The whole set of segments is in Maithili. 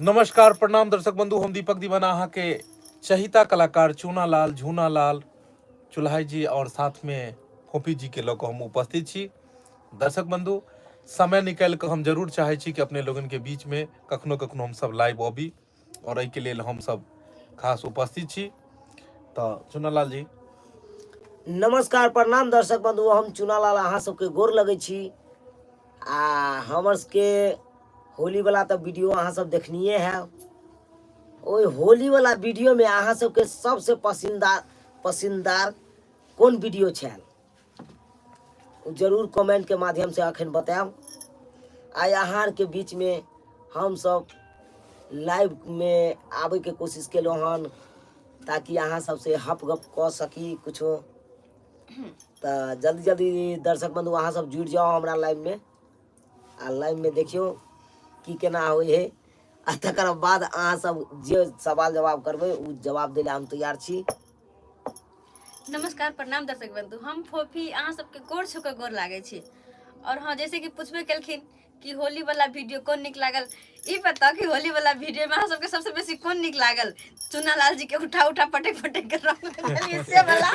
नमस्कार प्रणाम दर्शक बंधु, हम दीपक दीवाना अहाँ के चहिता कलाकार चूनालाल झूनालाल चुल्हाई जी और साथ में फोपी जी के लऽ कऽ हम उपस्थित छी। दर्शक बंधु, समय निकालि कऽ हम जरूर चाहै छी कि अपने लोगन के बीच में कखनो कखनो हम सब लाइव अबी और एहिके लेल हम सब खास उपस्थित छी। तऽ चुनालाल जी नमस्कार प्रणाम दर्शक बंधु, हम चुनालाल अहाँ सबके गोर लगै छी। आ हमर सबके होली वाला तऽ वीडियो अहाँ सब देखनिए है। ओहि होली वाला वीडियो में अहाँ सबके सबसे पसंदीदार कोन वीडियो छल जरूर कमेंट के माध्यम से अखन बतायब। आइ अहाँ के बीच में हम सब लाइव में आबे के कोशिश केलहुँ हन ताकि अहाँ सबसे हप गप कऽ सकी कुछो। तऽ जल्दी जल्दी दर्शक बंधु अहाँ सब जुड़ि जाउ हमरा लाइव में आ लाइव में देखियौ की केना होइ है। आ तकर बाद अहाँ सब जे सवाल जवाब करबै ओ जवाब दै लए हम तैयार छी। नमस्कार प्रणाम दर्शक बंधु, हम फोफी अहाँ सबके गोर छू के गोर लागै छी। और हाँ, जैसे कि पूछबे केलखिन कि होली वाला वीडियो कोन नीक लागल, ई बताओ कि होली वाला वीडियो में अहाँ सबके सबसे बेसी कोन नीक लागल? चुनालाल जी के उठा उठा पटक पटक के रंग लगेलियै से वाला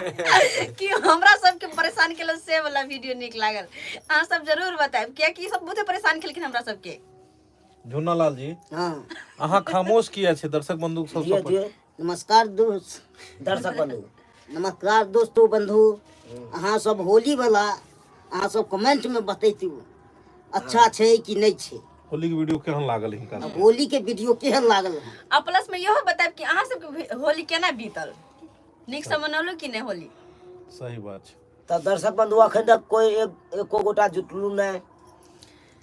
कि हमरा सबके परेशान केलक से वाला वीडियो नीक लागल? अहाँ सब जरूर बतायब, कियाकि ई सब बहुते परेशान केलखिन हमरा सबके। झुनालाल जी, हाँ, अहाँ खामोश किया छै? दर्शक बंधु सब दियौ दियौ। नमस्कार दोस्त दर्शक बंधु, नमस्कार दोस्तों बंधु, अहाँ सब होली वाला अहाँ सब कमेंट में बतैतू अच्छा छै कि नहीं छै। होली के वीडियो केहन लागल हिनका सबके? होली के वीडियो केहन लागल? आ प्लस में इहो बतायब कि अहाँ सबके होली केना बीतल, नीक से मनौलू कि नहीं होली? सही बात छै। तऽ दर्शक बंधु अखन तक कोई एको गोटा जुटलू नहीं,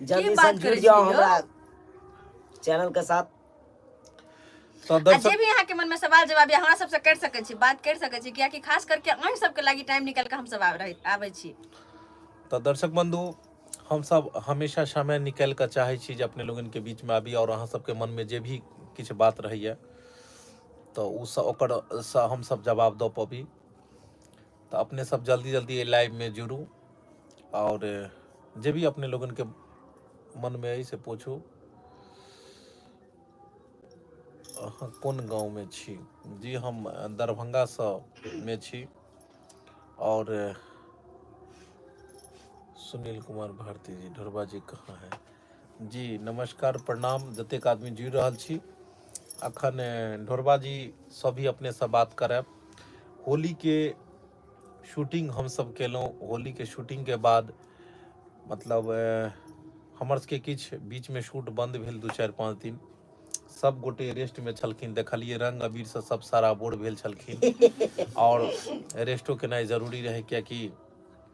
जल्दी से बात जुड़ करै जाओ छी यौ? हमरा चैनल के साथ। तऽ आ दर्शक जे भी अहाँ के मन में सवाल जवाब या हमरा सबसे कर सकै छी, बात कर सकै छी, कियाकि खास करके अहीं सबके लागी टाइम निकाल के हम सब आबै छी। तऽ दर्शक बंधु, हम सब हमेशा समय निकालि कऽ चाहै छी जे अपने लोगन के बीच में आबी और अहाँ सबके मन में जे भी किछु बात रहैया तऽ ओ सब ओकर सँ हम सब जवाब दऽ पबी। तऽ अपने सब जल्दी जल्दी एहि लाइव में जुड़ू और जे भी अपने लोगन के मन में अइ से पूछू। अहाँ कोन गाँव में छी? जी हम दरभंगा सँ में छी। और सुनील कुमार भारती जी, ढोरबा जी कहाँ है? जी नमस्कार प्रणाम जतेक आदमी जुड़ि रहल छी। अखन ढोरबा जी सँ भी अपने सँ बात करब। होली के शूटिंग हम सब केलहुँ। होली के शूटिंग के बाद मतलब हमर सबके किछु बीच में शूट बंद भेल 2-4-5 दिन। सब गोटे रेस्ट में छलखिन, देखलिए रंग अबीर से सब सारा बोर भेल छलखिन और रेस्टो केनाइ जरूरी रहे, कियाकि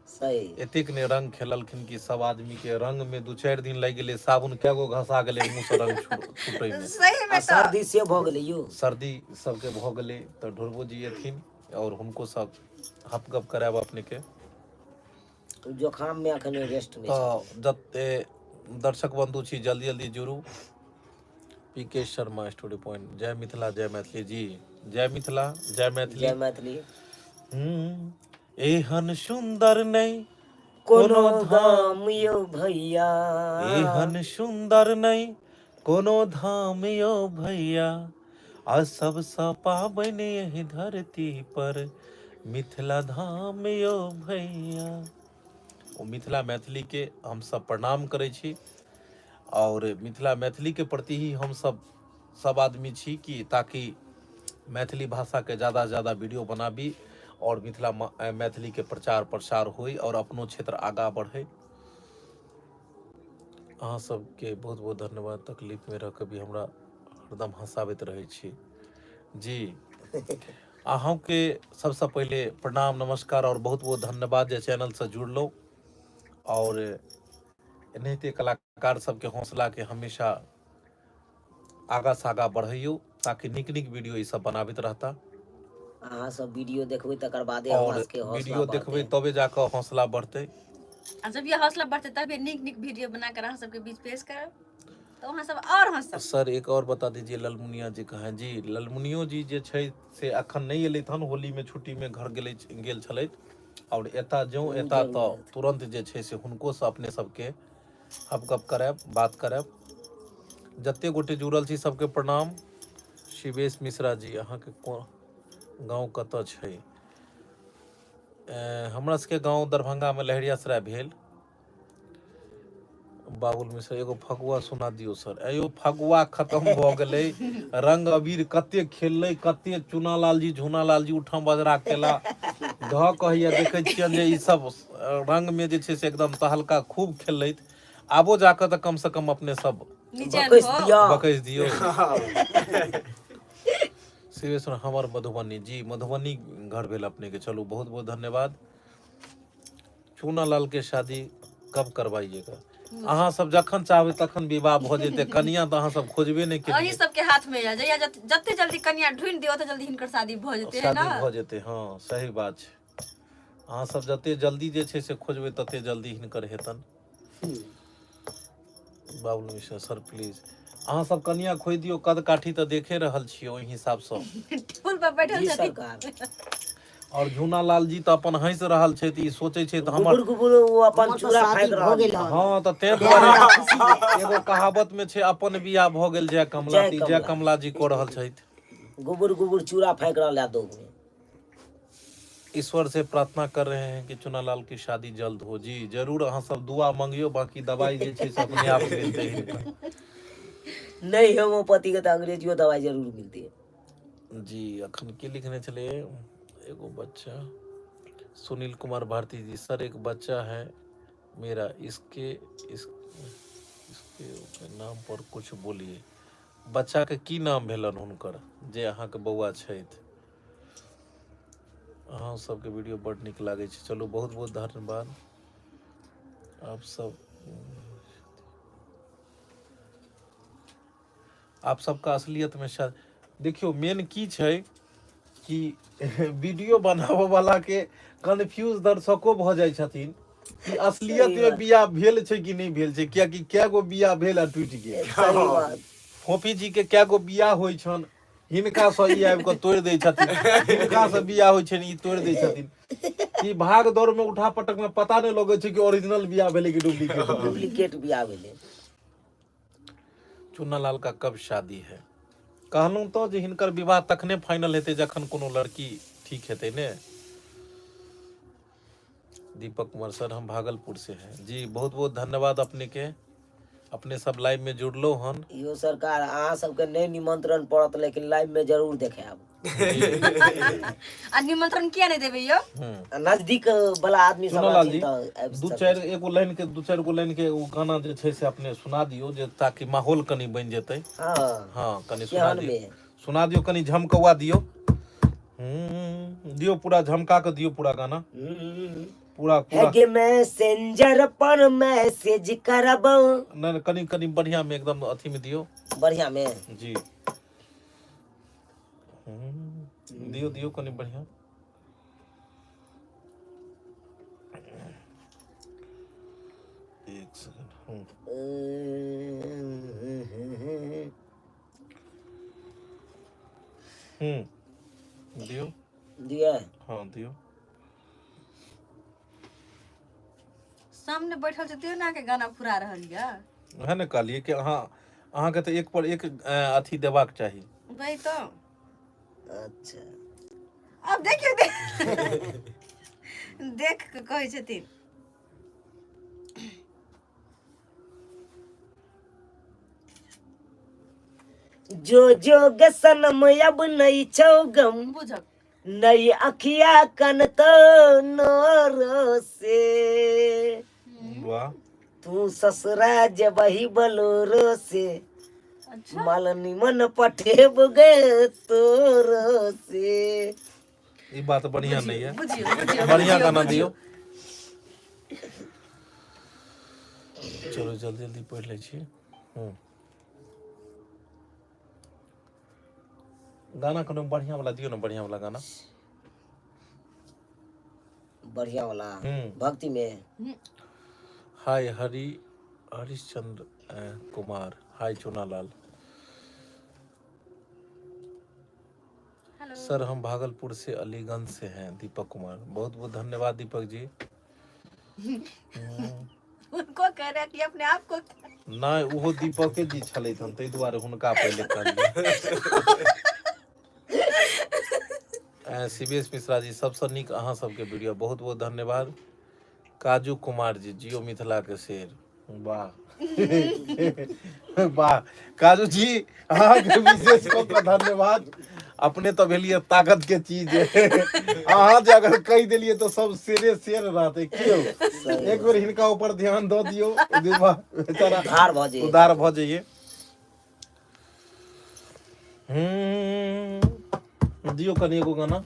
सही एतेक ने रंग खेललखिन कि सब आदमी के रंग में 2-4 दिन लागि गेलै, साबुन कए गो घसा गेलै मुँह से रंग छूटै में। सही में आ तऽ सर्दी से भऽ गेलै यौ, सर्दी सबके भऽ गेलै। तऽ ढोरबो जी एथिन और हुनको सब हप गप करायब अपने के। जोखाम में अखन रेस्ट में तऽ जते दर्शक बंधु छी जल्दी जल्दी जुड़ू। पी के शर्मा स्टोरी पॉइंट, जय मिथिला जय मैथिली जी, जय मिथिला जय मैथिली। जय मैथिली। एहन सुंदर नहीं कोनो कोनो धाम धाम यौ भैया, एहन सुंदर नहीं कोनो धाम यौ भैया, आ सबसँ पाबनि एहि धरती पर मिथिला धाम यौ भैया। ओ मिथिला मैथिली के हम सब प्रणाम करै छी और मिथिला मैथिली के प्रति ही हम सब सब आदमी छी कि ताकि मैथिली भाषा के ज़्यादा से ज़्यादा वीडियो बनाबी और मिथिला मैथिली के प्रचार प्रसार होई और अपनो क्षेत्र आगा बढ़े। अहाँ सबके बहुत बहुत धन्यवाद, तकलीफ में रह के भी हमरा हरदम हंसाबैत रहै छी जी। अहूँके सबसँ पहिले प्रणाम नमस्कार और बहुत बहुत धन्यवाद जे चैनल से जुड़लहुँ और एनाहिते कलाकार सबके हौसला के हमेशा आगा से आगा बढ़ैयौ ताकि नीक नीक वीडियो ई सब बनाबैत रहता। अहाँ सब वीडियो देखबै तकर बादे और हमरा सबके हौसला वीडियो देखबै बढ़तै। तबे जाकऽ हौसला बढ़तै। आ जब ये हौसला बढ़तै तबे नीक नीक वीडियो बनाकर अहाँ सबके बीच पेश करब तो वहाँ सब और हंसब। सर एक और बता दीजिए ललमुनिया जी कहाँ हैं? जी ललमुनियो जी जे छै से अखन नहीं एलथि हन, होली में छुट्टी में घर गेल छलथि और एता ज्यों ओ एता जरूर तऽ एथिन। तुरंत जे छै से हुनको से अपने सबके हपगप करायब, बात करायब। जते गोटे जुड़ल छी सबके प्रणाम। शिवेश मिश्रा जी, अहाँके गाँव कतऽ छै? हमरा सबके गाँव दरभंगामे लहेरियासराय भेल। बाबुल मिश्रा, एगो फगुआ सुना दियौ सर। अयो फगुआ खत्म भऽ गेलै, रंग अबीर कते खेललै, कते चुनालाल जी झुनालाल जी उठम बजरा केला धऽ कहैया। देखै छियनि जे ई सब रंग में जे छै से एकदम तहलका खूब खेललथि। आबो जाकऽ तऽ कम से कम अपने सब निचैन बकैस हो दिअ। बकैस दियौ। शिवेश्वर, हमर मधुबनी जी, मधुबनी घर भेल अपने के। चलू, बहुत बहुत धन्यवाद। चूना लाल के शादी कब करवाइएगा? अहाँ सब जखन चाहबै तखन विवाह भऽ जेतै। कनिया तऽ अहाँ सब खोजबे नहि अही केलियै। सबके हाथ में यऽ, जहिया जते जल्दी कनिया ढूंढि दियौ ओते जल्दी हिनकर शादी भऽ जेतै, है शादी ना? भऽ जेतै, हँ, सही बात छै। अहाँ सब जते जल्दी जे छै से खोजबै तते जल्दी हिनकर हेतन। बाबुल मिश्रा सर, प्लीज अहाँ सब कनिया खोजि दियौ। कद काठी तऽ देखे रहल छियै, ओहि हिसाबसँ। टेबुल पर बैठल जी छथिन। सरकार। और झूना लाल जी तऽ अपन हँसि रहल छथि, ई सोचै छै तऽ हमर गुबुर गुबुर ओ अपन हमर तऽ चूड़ा शादी फाँकि भऽ रहल गेल छै। हन। हँ, तऽ तें तें हमरा दुआरे खुशी यऽ। एगो कहावत मे छै, अपन बियाह भऽ गेल जय कमला। जय तऽ ई जय कमला। कमला जी कऽ रहल छथि। गुबुर गुबुर चूड़ा फाँकि रहल है दोग में। ईश्वर से प्रार्थना कर रहे हैं कि चुनालाल की शादी जल्द हो। जी जरूर, अहाँ सब दुआ मंगियो, बाकी दवाई जे छै से अपने आप मिलतै हिनका। नहीं, होम्योपैथी के तऽ अंग्रेजियो दवाई जरूर मिलती है। जी, अखन की लिखने छलियै? एगो बच्चा, सुनील कुमार भारती जी, सर एक बच्चा है मेरा, इसके इस, इसके नाम पर कुछ बोलिए। बच्चा के की नाम भेलन हुनकर, जे अहाँके बौआ छथि? अहाँ सबके वीडियो बड नीक लागै छै। चलू, बहुत बहुत धन्यवाद। आप सबका असलियत में शायद देखियौ, मेन की छै कि वीडियो बनाबऽ वाला के कन्फ्यूज दर्शको भऽ जाइ छथिन कि असलियत सही में बात। बियाह भेल छै कि नहि भेल छै, कियाकि कए गो बियाह भेल आ टूटि गेल। सही बात। फोफी जी के कए गो बियाह होइ छनि, हिनका सँ ई आबि कऽ तोड़ि दै छथिन, हिनका सँ बियाह होइ छनि, ई तोड़ि दै छथिन। ई भाग दौड़ में, उठा पटक में पता नहि लगै छै कि ओरिजिनल बियाह भेलै कि डुप्लीकेट भेलै। डुप्लीकेट बियाह भेलै। चुन्ना लाल का कब शादी है? कहलहुँ तऽ जे हिनकर विवाह तखने फाइनल हेतै जखन कोनो लड़की ठीक हेतै ने। दीपक कुमार सर, हम भागलपुर से हैं। जी, बहुत बहुत धन्यवाद अपने के, अपने सब लाइव में जुड़लो हन। इहो सरकार, अहाँ सबके नहि निमंत्रण पड़त लेकिन लाइव में जरूर देखायब। आ निमंत्रण किया नहि देबै यौ? नजदीक वाला आदमी सब चुनालाल रहथिन जी, तऽ आबि दू सकै चारि छै। एगो लाइन के, दू चारि गो लाइन के एगो गाना जे छै से अपने सुना दियौ, जे ताकि माहौल कनि बनि जेतै। हँ। हँ, कनि सुना केहन दियौ। मे? सुना दियौ, कनि झमकौआ दियौ। दियौ, पूरा झमका के दियौ, पूरा गाना। पूरा पूरा। हेगे मैसेंजर पर मैसेज करब। नहि नहि, कनि कनि बढ़िया में, एकदम अथी में दियौ। बढ़िया में। जी, दियौ दियौ, कनि बढ़िया। एक सेकंड। दियौ। दिया। हँ, दियौ। सामने बैठल छै तैयो ना के गाना फुरा रहल यऽ। वएह ने कहलियै कि अहाँके तऽ एक पर एक अथी देबाक चाही। वही तो। अच्छा। अब देखियौ, देख के कहै छथिन। जो जोग सनम अब नहीं छौ गम। बुझक। नई अखिया कन तो नोरो से। वाह। तू ससुरा जबही बलोरो से। अच्छा। माल निमन पठेब गे तोरो से। ई बात बढ़िया नहीं है। बुझियौ बुझियौ। बढ़िया बुझियौ, गाना। बुझियौ। दियौ, चलो, जल्दी जल्दी पढ़ि लै छी। गाना कोनो बढ़िया वाला दियौ ने, बढ़िया वाला गाना। बढ़िया वाला। हम्म। भक्ति में। हाय हरि हरिश्चंद्र कुमार, हाय चुनालाल। हेलो। सर, हम भागलपुर से अलीगंज से हैं, दीपक कुमार। बहुत बहुत धन्यवाद दीपक जी। उनको कह रहे हैं कि अपने आप को। नहि ओहो दीपके जी छलथि हन ताहि दुआरे हुनका पहिले कहलियै। शिवेश मिश्रा जी सबसँ नीक अहाँ सबके वीडियो, बहुत बहुत धन्यवाद। काजू कुमार जी जियो मिथिला के शेर, वाह वाह काजू जी अहाँके विशेष कऽ कऽ धन्यवाद। अपने तऽ भेलियै ताकत के चीज, अहाँ जे अगर कहि देलियै तऽ सब शेरे शेर रहतै। की यौ एक बेर हिनका ऊपर ध्यान दऽ दियौ, बेचारा उद्धार भऽ जाइए, उद्धार भऽ जाइए। दियौ कनि एगो गाना।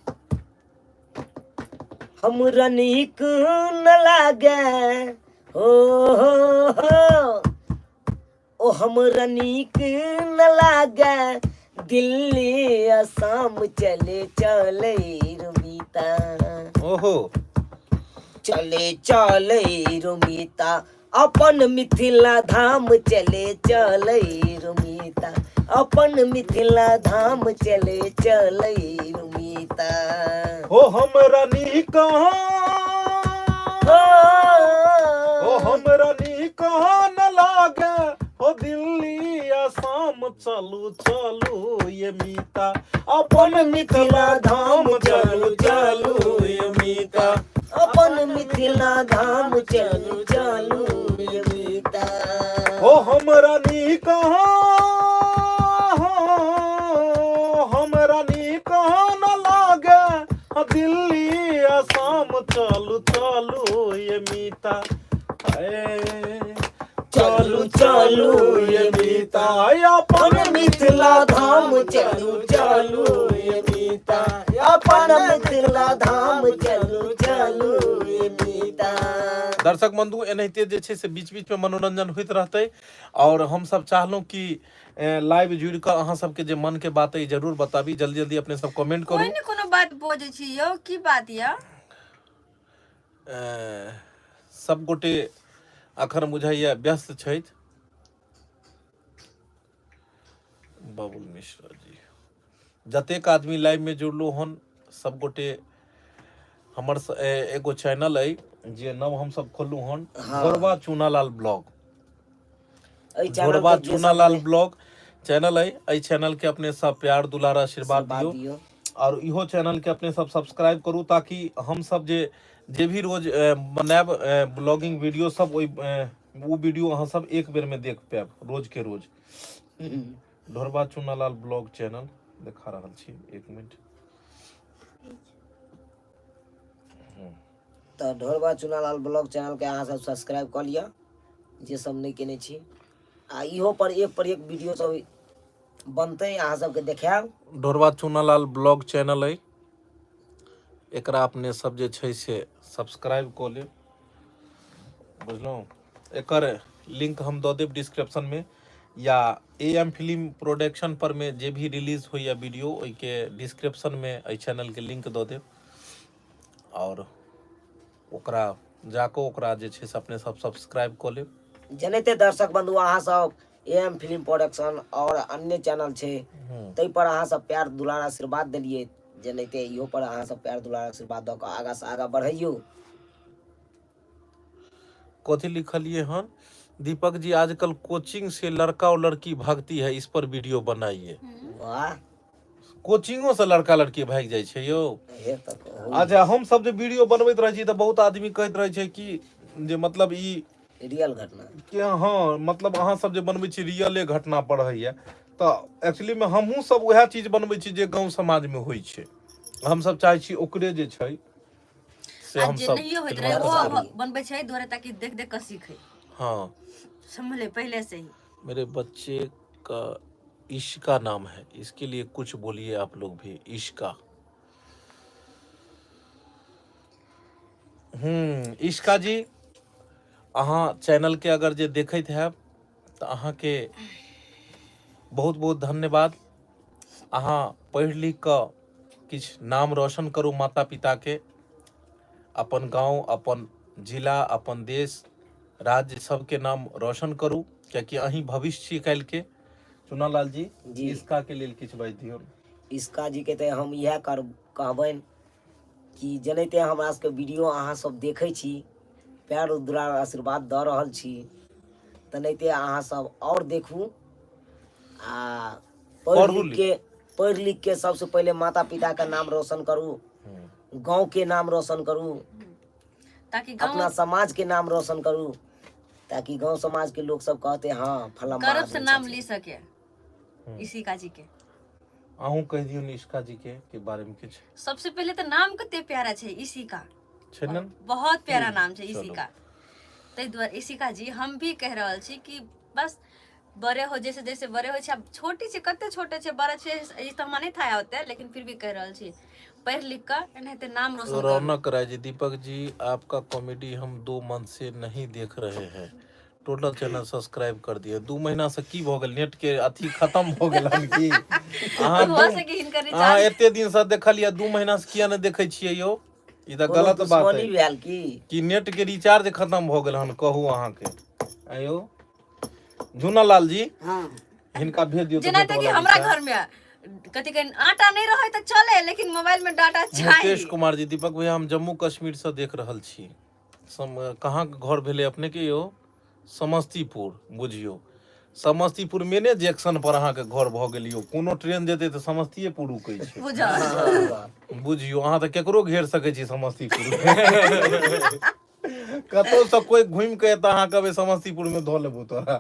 हमरा नीक न लागे हो हो हो ओ हमरा नीक न लागे दिल्ली असम चले चले रुमिता। ओहो चले चले रुमिता अपन मिथिला धाम चले चले रुमिता अपन मिथिला धाम चले चले रुमिता। हो हमरा नीक हो ओ हमरा नीक न लागे हो दिल्ली असम चलू चलू ये मीता अपन मिथिला धाम चलू चलू ये मीता अपन मिथिला धाम चलू चलू ये मीता। हो हमरा नीक हमरा नीक न लागे दिल्ली असम चलू चलू ये मीता ए चलू चलू ये मीता अपन मिथिला धाम चलू चलू ये मीता अपन मिथिला धाम चलू चलू ये मीता। दर्शक बंधु एनाहिते जे छै से बीच बीच में मनोरंजन होइत रहतै और हम सब चाहलहुँ कि लाइव जुड़ि कऽ अहाँ सबके जे मन के बात अइ जरूर बताबी। जल्दी जल्दी अपने सब कमेंट करू। कोई ने कोनो बात बजै छी यौ, की बात यऽ? सब गोटे अखन बुझाइया व्यस्त छथि। बाबुल मिश्रा जी जतेक आदमी लाइव में जुड़लो हन सब गोटे हमर एगो चैनल अइ जे नव हम सब खोललहुँ हन, ढोरबा चूनालाल ब्लॉग। एहि चैनल ढोरबा के जे सब चूनालाल ब्लॉग चैनल अइ, एहि चैनल के अपने सब प्यार दुलार आशीर्वाद आशीर्वाद दियौ दियौ और इहो चैनल के अपने सब सब्सक्राइब करू ताकि हम सब जे जे भी रोज बनायब ब्लॉगिंग वीडियो सब ओहि ओ वीडियो अहाँ सब एक बेर में देख पायब रोज के रोज। ढोरबा चूनालाल ब्लॉग चैनल देखा रहल छी, एक मिनट। तऽ ढोरबा चूनालाल ब्लॉग चैनल के अहाँ सब सब्सक्राइब कऽ लिअ जे सब नहि केने छी, आ इहो पर एक पर एक वीडियो सब बनतै अहाँ सबके देखायब। ढोरबा चूनालाल ब्लॉग चैनल अइ, एकरा अपने सब जे छै से सब्सक्राइब कऽ लेब, बुझलहुँ? एकर लिंक हम दऽ देब डिस्क्रिप्शन में या ए एम फिल्म प्रोडक्शन पर में जे भी रिलीज होइए वीडियो ओहिके डिस्क्रिप्शन में एहि चैनल के लिंक दऽ देब और ओकरा जाकऽ ओकरा जे छै से अपने सब सब्सक्राइब कऽ लेब। जेनाहिते दर्शक बंधु अहाँ सब ए एम फिल्म प्रोडक्शन और अन्य चैनल छै ताहि पर अहाँ सब प्यार दुलार आशीर्वाद देलियै, जेनाहिते इहो पर अहाँ सब प्यार दुलार आशीर्वाद दऽ कऽ आगाँ से आगाँ बढ़ैयौ। कथी लिखलिए हन दीपक जी? आजकल कोचिंग से लड़का और लड़की भागती है, इस पर वीडियो बनाइए। वाह, कोचिंगो से लड़का लड़की भागि जाइ छै यौ। हे तऽ कहू। अच्छा हम सब जे वीडियो बनबैत रहै छी तऽ बहुत आदमी कहैत रहै छै कि जे मतलब ई रियल घटना कि हँ मतलब अहाँ सब जे बनबै छी रियले घटना पर होइए, तऽ एक्चुअली मे हमहूँ सब उएह चीज बनबै छी जे गाँव समाज मे होइ छै। हम सब चाहै छी ओकरे जे छै से आ हम जे सब नहियो होइत रहे फिल्म ओ करी। बनबै छै दुआरे ताकि देख देख कऽ सीखे। हाँ समझले पहले से ही। मेरे बच्चे का इश्का नाम है, इसके लिए कुछ बोलिए आप लोग भी। इश्का, इश्का जी अहाँ चैनल के अगर जे देखैत हैब तऽ अहाँके बहुत बहुत धन्यवाद। अहाँ पढ़ि लिख कऽ किछु नाम रोशन करू माता पिता के, अपन गाँव अपन जिला अपन देश राज्य सबके नाम रोशन करू, कियाकि अहीं भविष्य छी काल्हि के। चुनालाल जी, जी। इसका के लेल किछु बाजि दियौ। इसका जी के तऽ हम इएह कर कहबनि कि जेनाहिते हमरा सबके वीडियो अहाँ सब देखै छी, प्यार दुलार आशीर्वाद दऽ रहल छी, तेनाहिते अहाँ सब आओर देखू आ पढ़ि पढ़ू लिख के पढ़ि लिख के सबसे पहिले माता पिता के नाम रोशन करू, गांव के नाम रोशन करू, ताकि गांव अपना समाज के नाम रोशन करू, ताकि गांव समाज के लोग सब कहते हाँ फलां गर्व से आदमी नाम छथिन। ली सके इशिका जी के। अहूँ कहि दियौ ने इशिका जी के बारे में किछु। सबसे पहिले तऽ नाम कते प्यारा छै इशिका छै ने? बहुत प्यारा नाम छै चलू। इशिका। ताहि दुआरे इशिका जी हम भी कहि रहल छी कि बस बड़े हो, जैसे जैसे बड़े होइ छै, आब छोटी छै, कते छोटे छै, बड़ा छै, ई तऽ हमरा नहि था होते, लेकिन फिर भी कहि रहल छी पढ़ि लिख कऽ एनाहिते नाम रोशन करू। रौनक राय जी, दीपक जी आपका कॉमेडी हम 2 मंथ से नहीं देख रहे हैं, टोटल चैनल सब्सक्राइब कर दिए। 2 महीना से की भऽ गेल? नेट के अथी खत्म भऽ गेल हन की? अहाँ भऽ दू सके हिनकर अहाँ रिचार्ज। एते दिन से देखलियै, 2 महीना से किया नहि देखै छियै यौ? ई तऽ कोनो गलत बात दुश्मनी है भेल की? कि नेट के रिचार्ज खत्म भऽ गेल हन? कहू अहाँके। आयो झूना लाल जी, हाँ हिनका भेज दियौ तऽ जेना नेट कि वाला हमरा रिचार्ज। घर में कथी कहे आटा नहीं रहे तऽ चले, लेकिन मोबाइल में डाटा मुकेश चाही। कुमार जी, दीपक भैया हम जम्मू कश्मीर से देख रहल छी। कहाँ के घर भेलै अपने के यौ? समस्तीपुर। बुझियौ समस्तीपुर मेने जंक्शन पर अहाँके घर भऽ गेल यौ। कोनो ट्रेन जेतै तऽ समस्तीएपुर रुकै छै। बुझल। बुझियौ अहाँ तऽ केकरो घेर सकै छी समस्तीपुर। कतौ से कोई घूमि के एतऽ अहाँ कहबै समस्तीपुर में धऽ लेबो तोरा।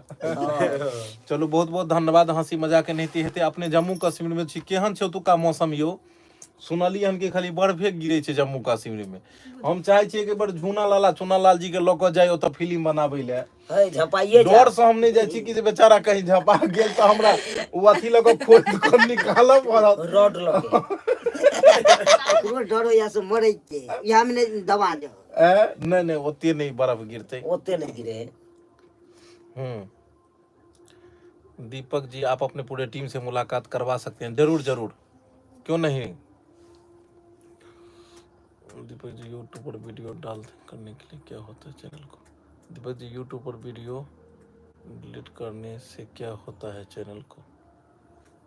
चलू बहुत बहुत धन्यवाद। हंसी मजाक एनाहिते हेतै। अपने जम्मू कश्मीर में छी, केहन छै ओतुका मौसम यौ? सुनलियै हन कि खाली बर्फे गिरै छै जम्मू कश्मीर में। हम चाहै छियै कि बड़ झूना लाला चूना लाल जी के लऽ कऽ जाइ ओतऽ फिल्म बनाबै लए। है झपाइए डर से हम नहि जाइ छी कि जे बेचारा कहीं झपा गेल तऽ हमरा ओ अथी लऽ कऽ खोदि कऽ निकालऽ पड़त। रॉड लऽ के। ककरो डर होइया से मरै के इएह मे नहि दबा जाओ। ए, नहि नहि ओते नहि बर्फ गिरतै। ओते नहि गिरे। दीपक जी आप अपने पूरे टीम से मुलाकात करवा सकते हैं? जरूर जरूर, क्यों नहीं। दीपक जी यूट्यूब पर वीडियो डाल करने के लिए क्या होता है चैनल को? दीपक जी यूट्यूब पर वीडियो डिलीट करने से क्या होता है चैनल को?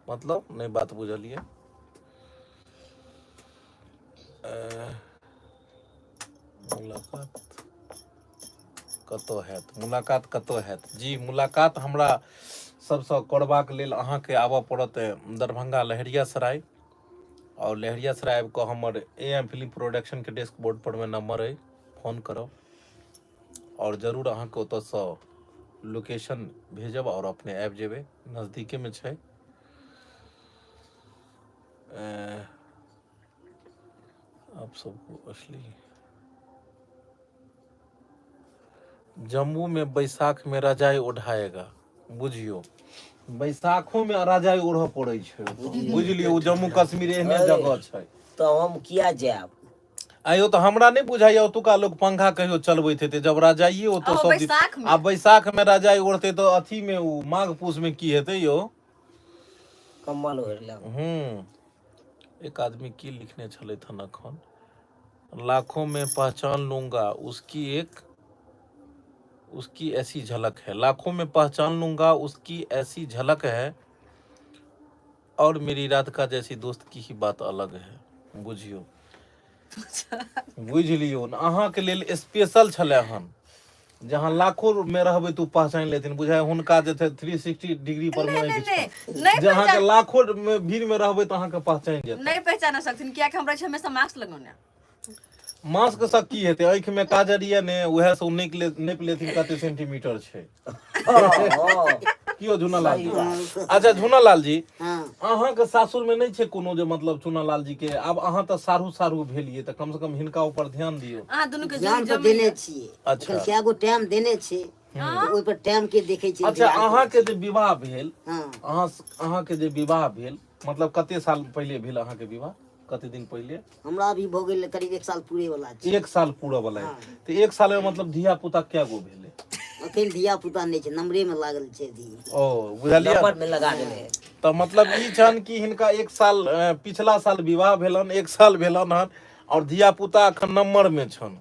मतलब नहीं बात बुझलिए। मुलाकात कतऽ हैत? मुलाकात कतऽ हैत जी? मुलाकात हमरा सबसँ करबाक लेल अहाँके आबऽ पड़त दरभंगा लहेरियासराय, और लहेरियासराय आबि कऽ हमर ए एम फिल्म प्रोडक्शनके डेस्क बोर्ड पर मे नंबर अइ, फोन करब और जरूर अहाँके ओतऽसँ लोकेशन भेजब और अपने आबि जेबै, नजदीकेमे छै। आप सबको असली जम्मू में बैसाख में रजाई ओढ़ाएगा। बुझियो बैसाखो में रजाई ओढ़ऽ पड़ै छै। बुझलियो ओ जम्मू कश्मीर एहने जगह छै। तऽ हम किया जायब? आयो तऽ हमरा नहि बुझाइया ओतुका लोक पंखा कहियो चलबैत हेतै जब रजाइए ओतऽ ओ सब दिन। बैसाख में। आ बैसाख में रजाई ओढ़तै तऽ अथी में ओ माघ पूस में की हेतै यौ? कम्बल ओढ़ि लेब। एक आदमी की लिखने छलथि हन अखन, लाखों में पहचान लूंगा उसकी एक उसकी ऐसी झलक है, लाखों में पहचान लूंगा उसकी ऐसी झलक है, और मेरी राधिका जैसी दोस्त की ही बात अलग है। बुझियो बुझि लियौ ने अहाँके लेल स्पेशल छलै हन, जहाँ लाखों में रहबै तऽ ओ पहचानि लेथिन। बुझाय हुनका जे छै 360 डिग्री पर नहि मे नहि आँखि नहि छनि, नहि जे अहाँके पहचान लाखों मे भीड़ में रहबै तऽ अहाँके पहचानि जेतै। नहि पहचान सकथिन कियाकि हमरा छै हमेशा मास्क लगौने। मास्क से की हेतै? आँखि में काजर ये ने, उएह से ओ नापि लेथिन कते सेंटीमीटर छै। हँ कियो झूना लाल सही जी? बात। अच्छा झूना लाल जी, हाँ अहाँके सासुर में नहि छै कोनो जे मतलब चूना लाल जी के? आब अहाँ तऽ साढ़ू साढ़ू भेलियै तऽ कम से कम हिनका ऊपर ध्यान दियौ। अहाँ दुनू के जोड़ी ध्यान तऽ जमैया। देने छियै। अच्छा। एखन कए गो टाइम देने छै तऽ ओहि पर टाइम के देखै छियै। अच्छा इंतजार करै अहाँके जे विवाह भेल, हाँ अहाँ अहाँके जे विवाह भेल, मतलब कते साल पहिले भेल अहाँके विवाह? कते दिन पहिले? हमरा अभी भऽ गेल करीब 1 साल पूरे वाला छै। 1 साल पूरा वाला है। तऽ 1 साल में मतलब धिया पुता कै गो भेलै? अखन धिया पुता नहि छै, नम्बरे में लागल छै धी। ओ बुझलियै नंबर में लगा देने है। तऽ मतलब ई छनि कि हिनका 1 साल पिछला साल विवाह भेलन, 1 साल भेलन हन और धिया पुता अखन नंबर में छन।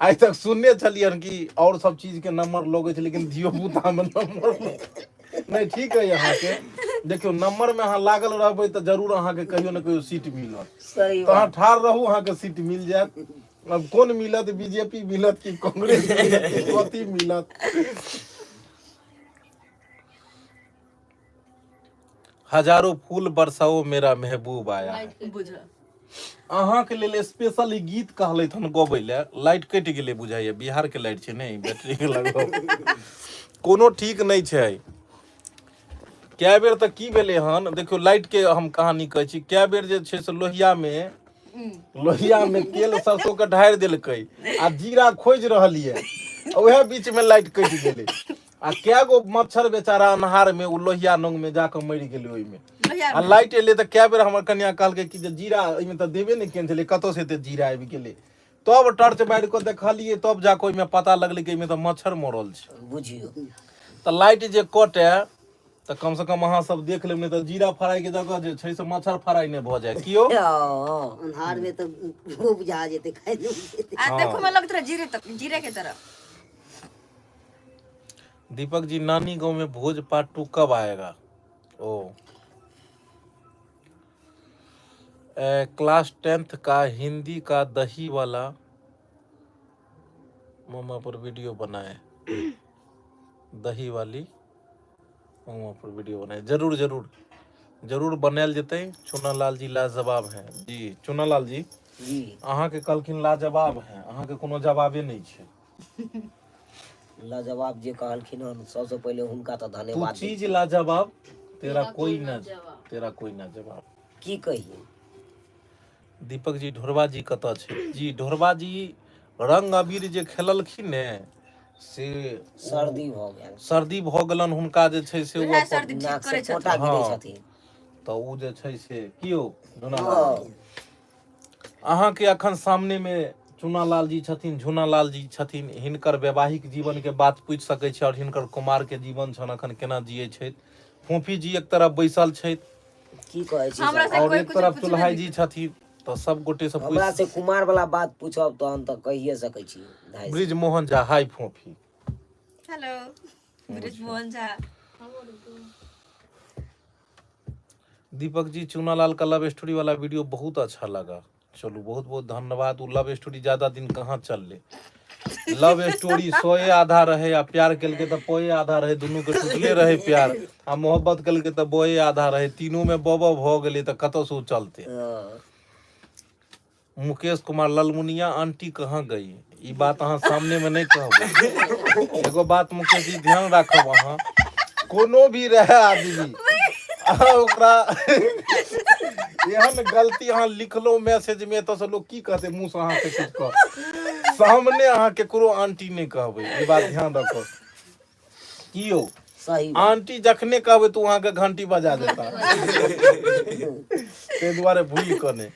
आइ तक सुनने छलियन कि और सब चीज के नंबर लगै छै लेकिन धियो पुता में नंबर नहि। ठीक है, अहाँके देखियौ नंबर में अहाँ लागल रहबै तऽ जरूर अहाँके कहियो ने कहियो सीट मिलत। सही तऽ अहाँ बात। ठाढ़ रहू, अहाँके सीट मिल जायत। अब कोन मिलत, बीजेपी मिलत कि कांग्रेस मिलत कि कथी मिलत? हजारों फूल बरसाओ मेरा महबूब आया है। बुझ अहाँके लेल स्पेशल ई गीत कहलथि हन गबै लए लाइट कटि गेलै बुझाइए बिहारके लाइट छै नहि बैटरी के लगभग कोनो ठीक नहि छै कए बेर तऽ की भेलै हन देखियौ लाइट के हम कहानी कहै छी कए बेर जे छै से लोहियामे लोहियामे तेल सरसों के ढारि देलकै आ जीरा खोजि रहल यऽ उएह बीचमे लाइट कटि गेलै आ कए गो मच्छर बेचारा अन्हार में ओ लोहिया नंग में जाके मरि गेलै ओहिमे लोहिया आ लाइट एलै तऽ कए बेर हमर कनिया कहलकै कि जे जीरा एहिमे तऽ देबे नहि केने छलै कतऽसँ एते जीरा आबि गेलै तब टॉर्च मारि कऽ देखलियै तब जाकऽ ओहिमे पता लगलै कि एहिमे तऽ मच्छर मरल छै बुझियौ तऽ लाइट जे कटे तऽ कम से कम अहाँ सब देख लेब नहि तऽ जीरा फ्राई के जगह जे छै से मच्छर फ्राई नहि भऽ जाय कियो हँ अन्हार में तऽ ओ बुझा जेतै खाइ नहि बुझेतै आ देखो में लगत रहे जीरे तक जीरे के तरह दीपक जी नानी गांव में भोज पार्ट 2 कब आएगा? ओ क्लास 10th का हिंदी का दही वाला मामा पर वीडियो बनाए। दही वाली मामा पर वीडियो बनाए, जरूर जरूर जरूर बनायल जेतै। चुनालाल जी लाजवाब हैं जी। चुनालाल जी जी अहाँके कहलखिन लाजवाब हैं, अहाँके कोनो जवाबे नहि छै। लाजवाब जे कहलखिन हन सबसे पहिले हुनका तऽ तू धन्यवाद दै चीज लाजवाब तेरा कोई ना तेरा कोई ना जवाब। की कही दीपक जी ढोरबा जी कतऽ छै? जी ढोरबा जी रंग अबीर जे खेललखिन ने से सर्दी भऽ गेल, सर्दी भऽ गेलनि हुनका जे छै से ओ उएह अपन सर्दी ठीक नाक से करै छथिन। पोटा गिरै हँ। छथिन। तऽ ओ जे छै से कियो झुनालाल जी अहाँके अखन सामने मे चुनालाल जी छथिन, झुनालाल जी छथिन, हिनकर वैवाहिक जीवन के बात पूछि सकै छी और हिनकर कुमार के जीवन छनि अखन केना जियै छथि। फोफी जी एक तरफ बैसल छथि की कहै छी हमरा सर? से और कोई एक कुछ तरफ पूछबे चुल्हाई नहि जी छथिन, तऽ सब गोटे से हमरा पूछि। से कुमार वाला बात पूछब तहन तऽ कहिए सकै छी धाइ से। ब्रिज मोहन झा हाय फोफी। हेलो ब्रिज मोहन झा। दीपक जी चूनालाल का लव स्टोरी वाला वीडियो बहुत अच्छा लगा। चलू बहुत बहुत धन्यवाद। ओ लव स्टोरी ज्यादा दिन कहाँ चलले? लव स्टोरी सोए आधा रहे आ प्यार केलकै तऽ पोए आधा रहे, दुनू के टूटले रहे प्यार आ मोहब्बत केलकै तऽ बोए आधा रहे, तीनू में बब भऽ गेलै तऽ कतऽ से ओ चलते? हँ। मुकेश कुमार ललमुनिया आंटी कहाँ गई? ई बात अहाँ सामने में नहीं कहबै। एगो बात मुकेश जी ध्यान राखब, अहाँ कोनो भी रहे आदमी अहाँ ओकरा एहन गलती अहाँ लिखलो मैसेज में एतऽ से लोग की कहते मुँह से अहाँके किछु कह सामने अहाँ केकरो आंटी नहीं कहबै, ई बात ध्यान राखब। की यौ सही बात। आंटी जखने कहबै तऽ ओ अहाँके घंटी बजा देता, ताहि दुआरे भूलि कऽ नहि।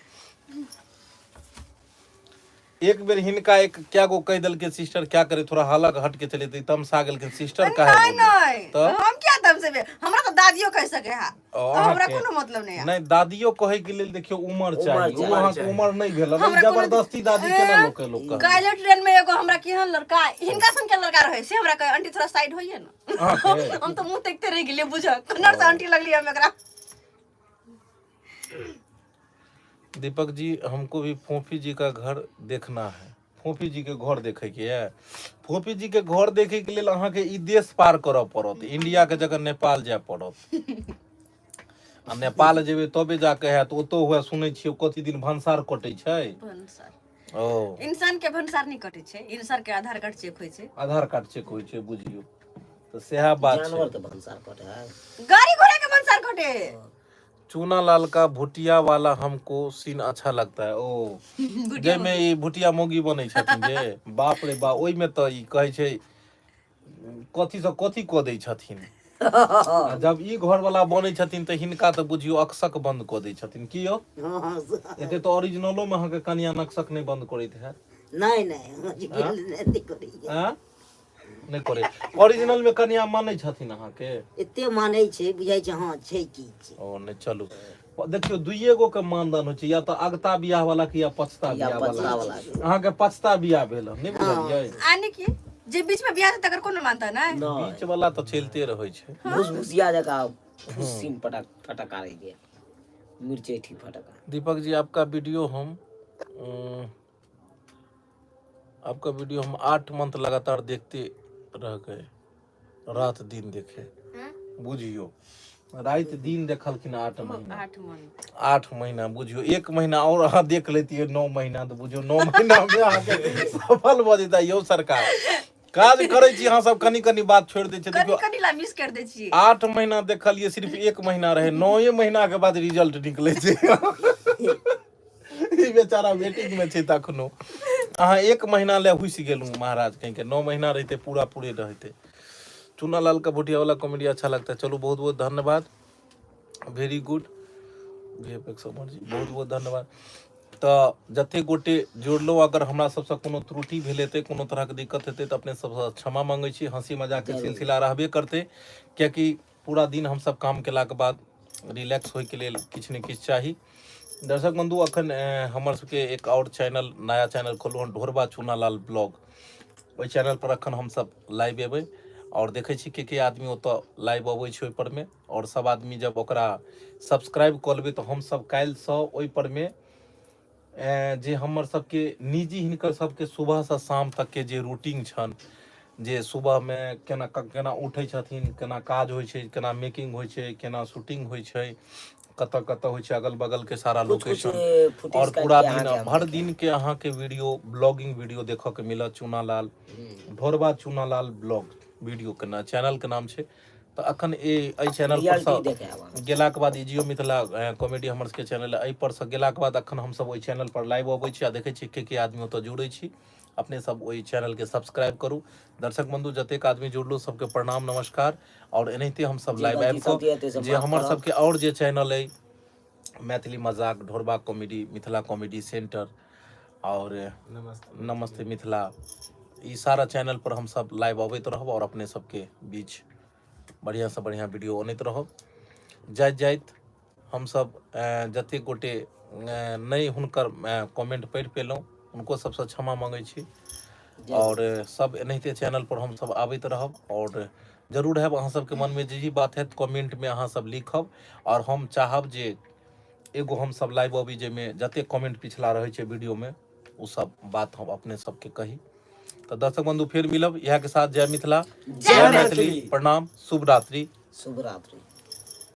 एक बेर हिनका एक क्या गो कहि देलकै सिस्टर क्या करे थोड़ा हलक हट के चले, तऽ ई तमसा गेलखिन सिस्टर काहे नहीं बोले नहीं तऽ हम क्या दम से हमरा तो दादियो कह सके हा। ओ, तो हमरा अहाँके कोनो मतलब नहीं है। नहि दादियो कहै के लेल देखियौ उमर चाही, ओ चाही। अहाँके उमर नहि भेल हन, हमरा कोनो जबरदस्ती दादी केना लोक के लोक कहतै? काल्हि ट्रेन में एगो हमरा केहन लड़का हिनका सन के लड़का रहे से हमरा कहे आंटी थोड़ा साइड होइए ना। अहाँके हम तो मुंह देखते रह गेलिए, बुझ कन्नड़ से आंटी लगली हम एकरा। दीपक जी हमको भी फोफी जी का घर देखना है। फोफी जी के घर देखे के है? फोफी जी के घर देखे के लेल अहाँके ई देश पार करऽ पड़त, इंडिया के जगह नेपाल जाय पड़त आ नेपाल जेबै तबे जाके हैत। ओतौ हुए सुनै छियै कथी दिन भनसार कटै छै। भनसार ओ इंसान के भनसार नहीं कटै छै, इंसान के आधार कार्ड चेक होइ छै। आधार कार्ड चेक होइ छै, बुझियौ तऽ सएह बात छै। जानवर के भनसार कटे है? गाड़ी घोड़ा के भनसार कटे। चूना लाल का भुटिया वाला हमको सीन अच्छा लगता है। ओ जाहिमे ई भुटिया मौगी बनै छथिन जे बाप रे बाप, ओहिमे तऽ ई कहै छै कथी से कथी कऽ दै छथिन आ जब ई घर वाला बनै छथिन तऽ हिनका तऽ बुझियौ अक्सक बंद कऽ दै छथिन। की यौ? हँ हँ एते तऽ ओरिजिनलो मे अहाँके कनिया नक्सक नहि बंद करैत हैत। नहि नहि, ओरिजिनल नहि करैया। आँ? नहि करै ओरिजिनल मे कनिया मानै छथिन अहाँके? एते मानै छै, बुझाइ छै हँ छै की छै। ओ नहि चलू देखियौ दुइए गो के मानदान होइ छै, या तऽ अगता बियाह वाला के या पछता या बियाह पछता वाला। वाला के। अहाँके पछता बियाह भेल हन, नहि बुझलियै? आने की जे बीच में बियाह तकर कोनो मानता नहीं। नहि बीच वाला तऽ चलिते रहै छै। भुसभुसिया जकाँ फुस्सिन पटक फटका रहि गेल मिर्चैठी फटका। दीपक जी आपका वीडियो हम आपका वीडियो हम 8 मंथ लगातार देखते रह गए, रात दिन देखे। बुझियो राति दिन देखलखिन 8 महीना। 8 महीना। 8 महीना बुझियौ, 1 महीना आओर अहाँ देख लेतियै 9 महीना, तऽ बुझियौ 9 महीना मे अहाँके सफल भऽ जेता। यौ सरकार, काज करै छी अहाँ सब, कनि कनि बात छोड़ि दै छियै। कनि देखियौ कनि ला मिस कर दै छियै। 8 महीना देखलियै, सिर्फ 1 महीना रहै, 9 महीना के बाद रिजल्ट निकलै छै। ई बेचारा वेटिंग में छै तखनो। अहाँ 1 महीना ले हुसि गेलहुँ महाराज, कहीं के 9 महीना रहिते पूरा पूरे रहते। चूना लाल का भुटिया वाला कॉमेडी अच्छा लगता है। चलू बहुत बहुत धन्यवाद, वेरी गुड वीएफएक्स अमर जी, बहुत बहुत धन्यवाद। तऽ जते गोटे जुड़लहुँ, अगर हमरा सबसँ कोनो त्रुटि भेल हेतै, कोनो तरहके दिक्कत हेतै, तऽ अपने सबसँ क्षमा मांगै छी। हँसी मजाकके सिलसिला रहबे करतै, कियाकि पूरा दिन हमसब काम केलाके बाद रिलैक्स होइके लेल किछु ने किछु चाही। दर्शक बंधु, अखन हमर सबके एक आओर चैनल, नया चैनल खोलू हन, ढोरबा चूनालाल ब्लॉग। ओहि चैनल पर अखन हमसब लाइव एबै आओर देखै छी के के आदमी ओतऽ लाइव अबै छै ओहि पर मे। आओर सब आदमी जब ओकरा सब्सक्राइब कऽ लेबै तऽ हमसब काल्हिसँ ओहि पर मे जे हमर सबके निजी हिनकर सबके सुबहसँ शाम तकके जे रूटीन छनि, जे सुबहमे केना केना उठै छथिन, केना काज होइ छै, केना मेकिंग होइ छै, केना शूटिंग होइ छै, कतऽ कतऽ होइ छै, अगल बगलके सारा कुछ कुछ लोकेशन फुटेज आओर काटि पूरा के दिन अहाँके हम भरि देखायब। दिन के अहाँके वीडियो, ब्लॉगिंग वीडियो देखऽके मिलत। चूनालाल ढोरबा चूनालाल ब्लॉग वीडियो के ना चैनल के नाम छै। तऽ अखन एहि चैनल पर रियलिटी सँ देखायब अहाँ। गेलाके बाद ई जियो मिथिला कॉमेडी हमर सबके चैनल, एहि पर सँ गेलाके बाद अखन हमसब ओहि चैनल पर लाइव अबै छी आ देखै छी के के आदमी ओतऽ जुड़ै छी। अपने सब ओहि चैनल के सब्सक्राइब करू। दर्शक बंधु, जतेक आदमी जुड़लहुँ सबके प्रणाम, नमस्कार। आओर एनाहिते हमसब जे लाइव गलती आबि सलती कऽ हेतै से जे माफ हमर करब। सबके आओर जे चैनल अइ, मैथिली मजाक, ढोरबा कॉमेडी, मिथिला कॉमेडी सेंटर आओर नमस्ते मिथिला, ई सारा चैनल पर हमसब लाइव अबैत रहब आओर अपने सबके बीच बढ़िआँसँ बढ़िआँ वीडियो अनैत रहब। जाइत जाइत हमसब जतेक गोटे नहि हुनकर कमेंट पढ़ि पेलहुँ, हुनको सबसँ क्षमा मांगै छी। आओर सब एनाहिते चैनल पर हमसब आबैत रहब आओर जरूर हैब। अहाँ सबके मनमे जे भी बात हैत कमेंटमे अहाँ सब लिखब आओर हम चाहब जे एगो हमसब लाइव अबी जाहिमे जतेक कमेंट पिछला रहै छै वीडियोमे ओ सब बात हम अपने सबके कही। तऽ दर्शक बंधु, फेर मिलब इएह के साथ। जय मिथिला, जय मैथिली। प्रणाम, शुभ रात्रि। शुभ रात्रि।